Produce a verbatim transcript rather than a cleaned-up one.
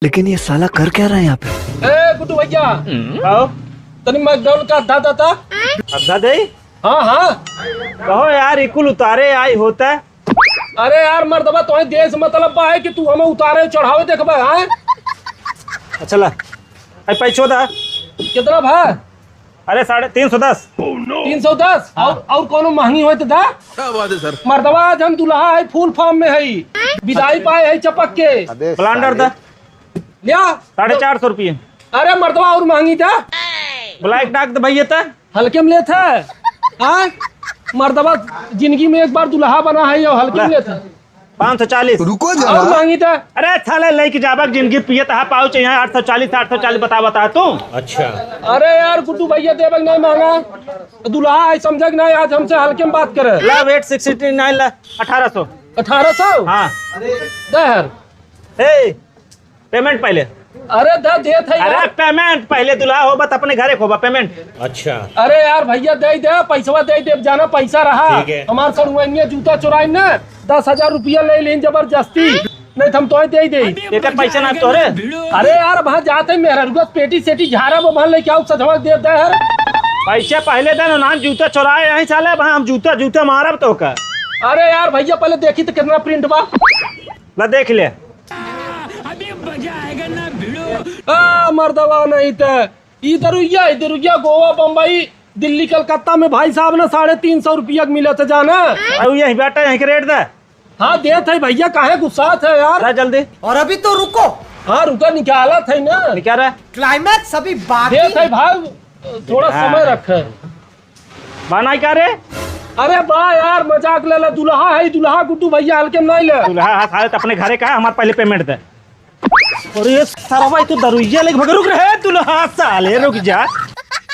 लेकिन ये साला कर क्या रहा है यहाँ पे? ए गुड्डू भैया, कहो। तनी मैकडॉल का अद्धा देता। अद्धा दे? हाँ हाँ। कहो यार, इकुल उतारे आई होता। अरे यार मर्दबा, तोहे देश मतलब बा है कि तू हमें उतारे चढ़ावे देखबे, हाँ? अच्छा ला, आई पैसो दा। कितना भा? अरे साढ़े तीन सौ दस। तीन सौ दस? हाँ। और, और कोनो महंगी होई तो दा। क्या बात है सर? मर्दबा, आज हम दुल्हा है, फुल फॉर्म में है, विदाई पाए है चपक के। ब्लांडर दा। लिया। साढ़े चार सौ रुपये। अरे मर्दबा, और महंगी दा। ब्लैक डाक दे भैया ता। हल्के में लेत है? हाँ? मर्दबा, जिंदगी में एक बार दुल्हा बना है, ये हल्के में लेत है। पाँच सौ चालीस। रुको जरा। और महंगी दा। अरे साले, लेके जाबक जिंदगी पियत हा पाउच यहाँ आठ सौ चालीस, आठ सौ चालीस बता, बता तू। अच्छा। अरे यार गुड्डू भैया, देबक नहीं महंगा, दुल्हा है, समझक नहीं, आज हमसे हल्के में बात करे। ला, वेट सिक्सटी नाइन ला, अठारह सौ। अठारह सौ? हाँ। दे यार। ए, पेमेंट पहिले। अरे दे, देत है अरे यार। पेमेंट पहिले, दुल्हा होबा त अपने घरे खोबा, पेमेंट। अच्छा। अरे यार भैया, दे दे, पैसवा दे दे, जाना पैसा रहा। ठीक है। हमार सड़ुआइनिया जूता चोराई ना, दस हजार रुपया ले लेन जबरदस्ती, नहीं तो हम तोहे दे दे। एकर पैसा ना तोरे। अरे यार, वहाँ जाते मेहररुआ पेटी सेटी झारा वो भर लेके आओ, सजवा दे दे यार। पैसा पहिले दे ना, नान जूता चोराए यहीं साले, वहाँ हम जूता, जूता मारब तो का। अरे यार भैया, पहिले देखी तो कितना प्रिंट बा। ला देख ले। अभी मजा आएगा ना भिड़ो। आ, मर्दवा नहीं त। ई दरुइया, ई दरुइया गोवा, बम्बई, दिल्ली, कलकत्ता में भाई साहब ना साढ़े तीन सौ रुपया के मिलत है जाना। अरे यही बेटा, यहीं के रेट दे। हाँ, देत है भैया, काहे गुस्सात है यार? ला जल्दी। और अभी तो रुको। हाँ, रुका, निकालत है ना। निकाल रहा। क्लाइमैक्स अभी बाकी देत है भाई, थोड़ा हाँ। समय रखे। बा नाई का रे? अरे बा यार, मजाक ले ले, दुल्हा है, दुल्हा गुड्डू भैया हल्के में नाई ले। दुल्हा हाथ हालत अपने घरे का है, हमार पहिले पेमेंट दे। अरे सरवा, तू दरुइया लेके भग, रुक रे, दुल्हा साले, रुक जा।